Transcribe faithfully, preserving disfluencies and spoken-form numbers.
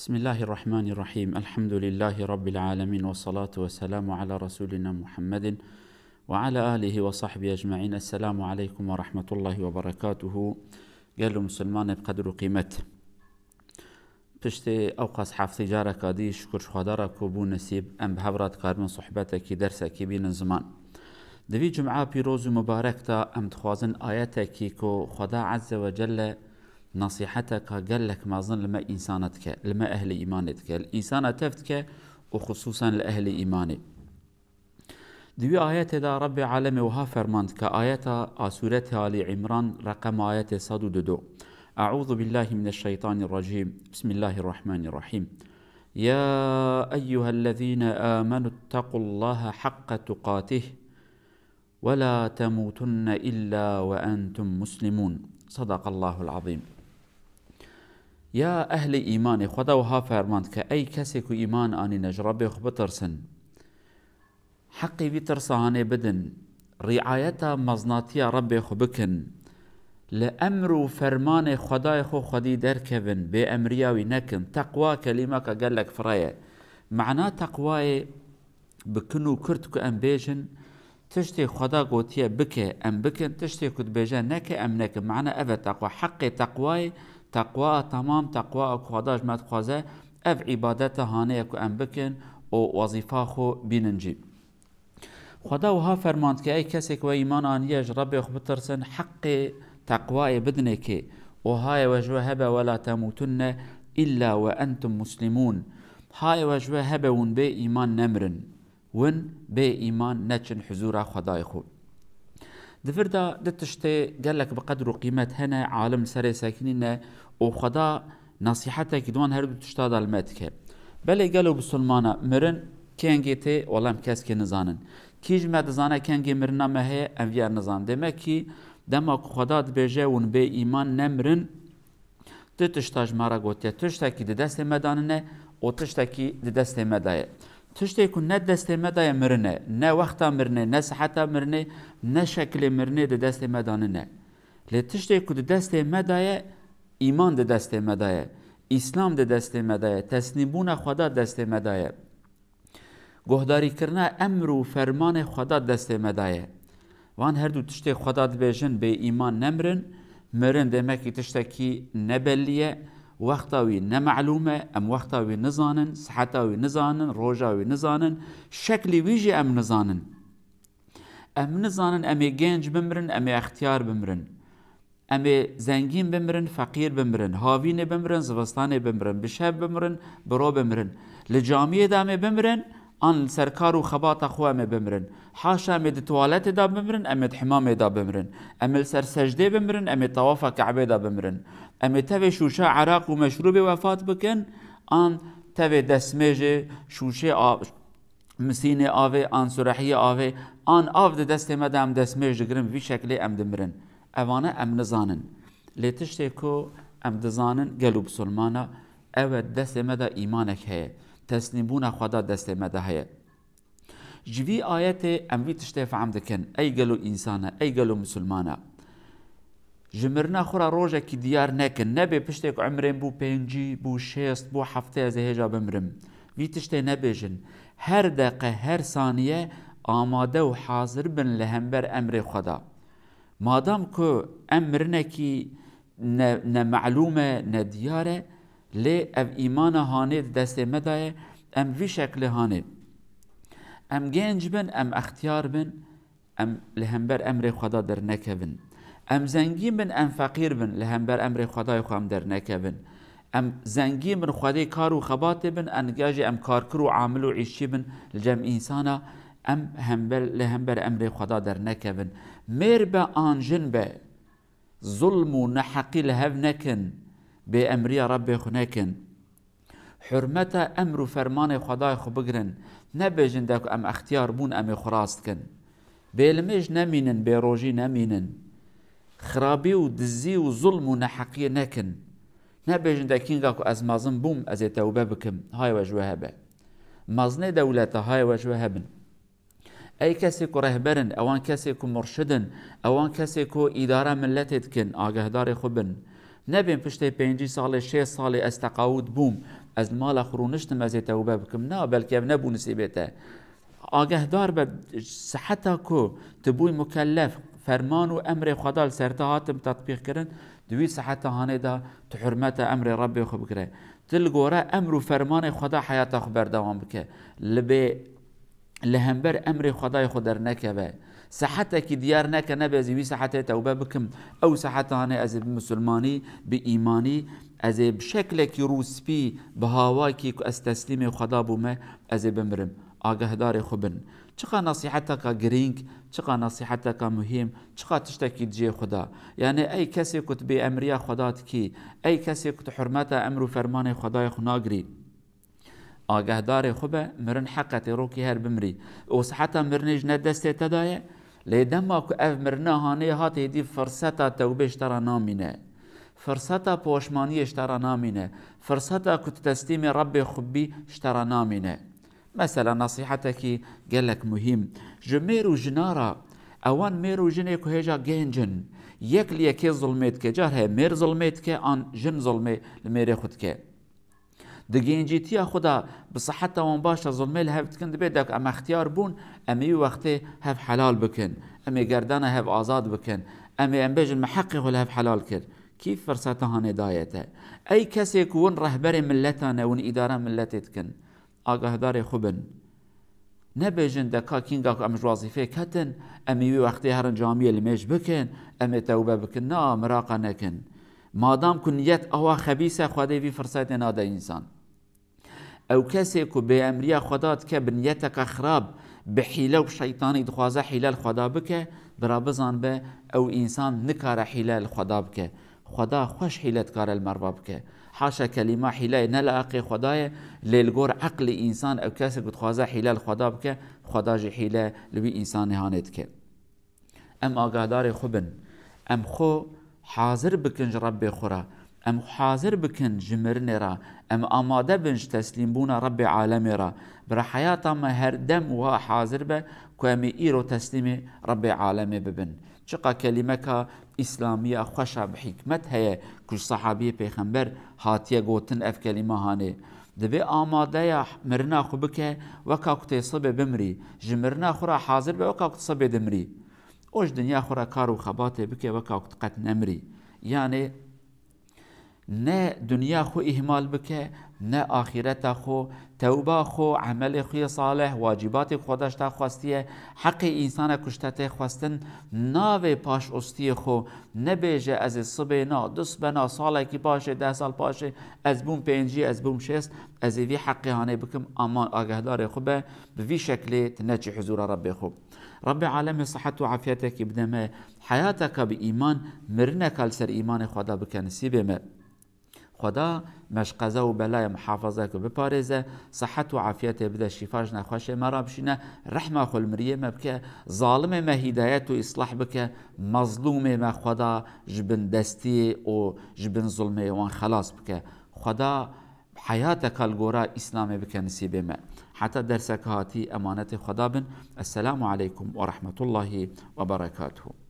Bismillahirrahmanirrahim. Elhamdülillahi Rabbil alemin ve salatu ve selamu ala Resulina Muhammedin ve ala alihi ve sahbihi ecmain. Esselamu aleykum ve rahmetullahi ve berekatuhu. Gelo Musulmanê bi qedir û qîmet. Piştê ewqas heftê careka dî şikir ji Xweda re ku bû nesîb, em bi hev re dikarin sohbetekî, dersekî bînin ziman. Di vî cum'a pîroz û mubarek de em dixwazin ayetekî ku Xweda Azze ve Celle nasîheteka gelek mezin li me însana dike, li me ehlê îmanê dike, li însana tev dike û xisûsen li ehlê îmanê. Di wî ayetê de Rebbê Alemê wiha ferman dike, ayeta a sûretê Alî Îmran, reqema ayetê sed û dudo. Eûzu billahi mineşşeytanirracîm. Bismillahirrahmanirrahîm. Ya eyyuhellezîne âmenû ittaqullâhe haqqa tuqatih ve la temûtunne illâ ve entûm muslimûn. Sadaqallâhul azîm. Ya ehlê îmanê, Xweda wiha ferman dike, ey kesê ku îman anîne, ji Rebbê xwe bitirsin. Heqê vî tirsa hanê bidin. Riayeta meznatiya Rebbê xwe bikin. Li emr û fermanê Xwedayê xwe xwedî derkevin, bê emriya wî nekin. Teqwa kelîmeka gelek fireh e. Mana teqwayê bi kin û kurt ku em bêjin, tiştê Xweda gotiye bike, em bikin, tiştê ku dibêje neke, em nekin. Mana ev e teqwa. Heqê teqwayê, teqwa temam, teqwa ku Xweda ji me dixwaze, ev îbadeta hanê ye ku em bikin û wezîfa xwe bînin cî. Xweda wiha ferman dike, ey kesê ku we îman aniye, ji Rebbê xwe bitirsin, heqê teqwayê bidinê kê. Û hayê we ji we hebe, "Ve la temûtunne îlla ve entûm muslimûn." Hayê we ji we hebe, hûn bê îman nemirin. Hûn bê îman neçin huzûra Xwedayê xwe. Di vir de du tiştê gelek bi qedr û qîmet hene, alim li serê sekinîne û Xweda nasîhetekî di wan her du tişta de li me dike. Belê gelo bisilmana mirin kengê tê, wela em keskê nizanin. Kî ji me dizane kengê mirina me heye, em vî yer nizanin. Demekî dema ku Xweda dibêje, hûn bê îman nemirin, du tişta ji me re gotiye. Tiştekî di destê me de nine û tiştekî di destê me de ye. Tiştê ku ne destê me de ye, mirin e. Ne wexta mirinê, ne siheta mirinê, ne şekilê mirinê di destê me de nine. Lê tiştê ku di destê me de ye, îman di destê me de ye. Îslam di destê me de ye. Teslîmbûna Xweda destê me de ye. Guhdarîkirina emr û fermanê Xweda destê me de ye. Van her du tiştê Xweda dibêjin, bê îman nemirin, mirin demekî tiştekî nebellî ye, wexta wî nemelûm e, em wexta wî nizanin, siheta wî nizanin, roja wî nizanin, şeklî wî jî em nizanin. Em nizanin em ê genc bimirin, em ê extiyar bimirin. Em ê zengîn bimirin, feqîr bimirin, havînê bimirin, zivistanê bimirin, bi şev bimirin, bi ro bimirin. Li camiyê de em ê bimirin, an li ser kar û xebata xwe em ê bimirin. Haşa em ê di tuwaletê de bimirin, em ê di himamê de bimirin. Em ê li ser secdê bimirin, em ê tawafa Ke'bê de bimirin. Em ê tevê şûşa eraq û meşrûbê wefat bikin, an tevê destmêjê, şûşê a-, misînê avê, an surehiyê avê, an av di destê me de em destmêj digirin, vî şeklê em dimirin. Evane em nizanin. Lê tiştê ku em dizanin, gelo bisilmana, ew e, destê me de îmanek heye. Teslîmbûna Xweda destê me de heye. Ji vî ayetê em vî tiştê fehm dikin, ey gelo însana, ey gelo misilmana. Ji mirina xwe re rojekî diyar nekin. Nebê piştê ku emrên bû pêncî, bû şêst, bû heftê, ez ê hêja bimirim. Vî tiştê nebêjin. Her deqe, her saniye amade û hazir bin li hember emrê Xweda. Madam ku em mirinekî ne, ne melûm e, ne diyar e, lê ev îmana hanê di destê me de ye, em vî şeklê hanê. Em genc bin, em extiyar bin, em li hember emrê Xweda dernekevin. Em zengîn bin, em feqîr bin, li hember emrê Xwedayê xwe em dernekevin. Em zengîn bin, xwedê kar û xebatê bin, enge jî em karkir û amil û îşçî bin li cem însana, em hember, li hember emrê Xweda dernekevin. Mêr be an jin be, zulm û neheqî li hev nekin, bêemriya Rebbê xwe nekin. Hurmeta emr û fermanê Xwedayê xwe bigirin. Nebêjin de ku em extiyar bûn, em ê xwe rast dikin. Bêlimêj nemînin, bêrojî nemînin. Xirabî û dizî û zulm û neheqiyê nekin. Nebêjin de kînga ku ez mezin bûm, ez ê tewbe bikim. Hay we ji we hebe. Mezinê dewleta, hay we ji we hebin. Ey kesê ku rehber in, ewan kesê ku murşid in, ewan kesê ku îdara miletê dikin, agahdarê xwe bin. Nebên piştê pêncî salê, şêst salê ez teqawûd bûm, Ez li mala xwe rûniştim, ez ê tewbe bikim. Na, belkî ev nebû nisîbê te. Agehdar be, siheta ku tu bûyî mukellef, ferman û emrê Xweda li ser te hatin tatbîq kirin, di wî siheta hanê de tu hurmeta emrê Rebbê xwe bigire. Tu li gore emr û fermanê Xweda heyata xwe berdewam bike. Li bê li hember emrê Xwedayê xwe dernekeve. Sehetekî diyar neke, nebe ez ê wî sehetê tewbe bikim, ew seheta hanê ez ê bi misilmanî, bi îmanî, ez ê bi şeklekî rûspî, bi hawakî ku ez teslîmê Xweda bûme, ez ê bimirim. Agahdarê xwe bin. Çiqa nasîheteka girîng, çiqa nasîheteka muhîm, çiqa tiştekî di cihê xwe de. Yanî ey kesê ku tu bêemriya Xweda dikî, ey kesê ku tu hurmeta emr û fermanê Xwedayê xwe nagirî, agahdarê xwe be, mirin heqe tê rokî her bimirî. Û siheta mirinê ji ne destê te de ye. Lê dema ku ev mirina hanê hat hêdî, firseta tewbê ji te re namîne. Firseta poşmaniyê ji te re namîne. Firseta ku tu teslîmê Rebbê xwe bî ji te re namîne. Mesela, nasîhetekî gelek muhîm. Ji mêr û jina re, ewan mêr û jinê ku hêja gênc in, yek li yekê zulmê dike. Car heye mêr zulmê dike, an jin zulmê li mêrê xwe dike. Di gencîtiya xwe de bi siheta wan baş e, zulmê li hev dikin, dibê de ku em extiyar bûn, em ê wî wextê hev helal bikin, em ê gerdana hev azad bikin, em ê em bêjin me heqê xwe li hev helal kir. Kî firseta hanê daye te? Ey kesê ku win rehberê mileta ne, win îdara miletê dikin, agahdarê xwe bin. Nebêjin de ka kînga ku em ji wazîfê ketin, em ê wî wextê herin camiyê limêj bikin, em ê tewbe bikin. Na, miraqa nekin. Madam ku niyet awa xebîs e, Xwedê vî firsetê nade însan. Ew kesê ku bêemriya Xweda dike, bi niyeteke xirab, bi hîle û şeytanî dixwaze hîle li Xweda bike, bira bizan be, ew însan nikare hîle li Xweda bike. Xweda xweş hîle dikare li merva bike. Haşa kelîma hîleyê ne li aqê Xweda ye, lê li gor eqlê însan ew kesê ku dixwaze hîle li Xweda bike, Xweda jî hîle li wî însanê hanê dike. Em agahdarê xwe bin. Em xwe hazir bikin ji Rebbê xwe re. Em xwe hazir bikin ji mirinê re. Em amade bin ji teslîmbûna Rebbê alemê re. Bira heyata me her dem wiha hazir be ku em ê îro teslîmê Rebbê alemê bibin. Çiqa kelîmeka îslamiya xweş a bi hîkmet heye ku ji sehabiyê pêxember hatiye gotin ev kelîma hanê. Dibê amadeya mirina xwe bike, weka ku tê sibê bimirî. Ji mirina xwe re hazir be, weka ku tu sibê dimirî. Û ji dinya xwe re kar û xebatê bike, weka ku tu qet nemirî. Yanê ne dinya xwe îhmal bike, ne axîreta xwe, tewba xwe, emelê xwe yê salih, wacîbatê ku Xweda ji te xwestiye, heqê însana ku ji te tê xwestin, navê paşostiyê xwe, nebêje, ez ê sibê na, du sibe na, salekî paşê, deh sal paşê, ez bûm pêncî, ez bûm şêst, ez ê vî heqê hanê bikim, ama agahdarê xwe be, bi vî şeklê tu neçî huzûra Rebbê xwe. Rebbê alemê sihet û afiyetekî bide me, heyateke bi îman, mirineka li ser îmanê Xweda bike nisîbê me. Xweda me ji qeza û belayê muhafaza ku biparêze, sihet û afiyetê bide, şîfa ji nexweşê me re bişîne, rehma xwe li miriyê me bike, zalimê me hîdayet û îslah bike, mezlûmê me Xweda ji bin destiyê û ji bin zulmê wan xelas bike. Xweda heyateka li gora Îslamê bike nisîbê me. Heta derseke hatî emanetê Xweda bin. Esselamu aleykum ve rahmetullahi ve berekatuhu.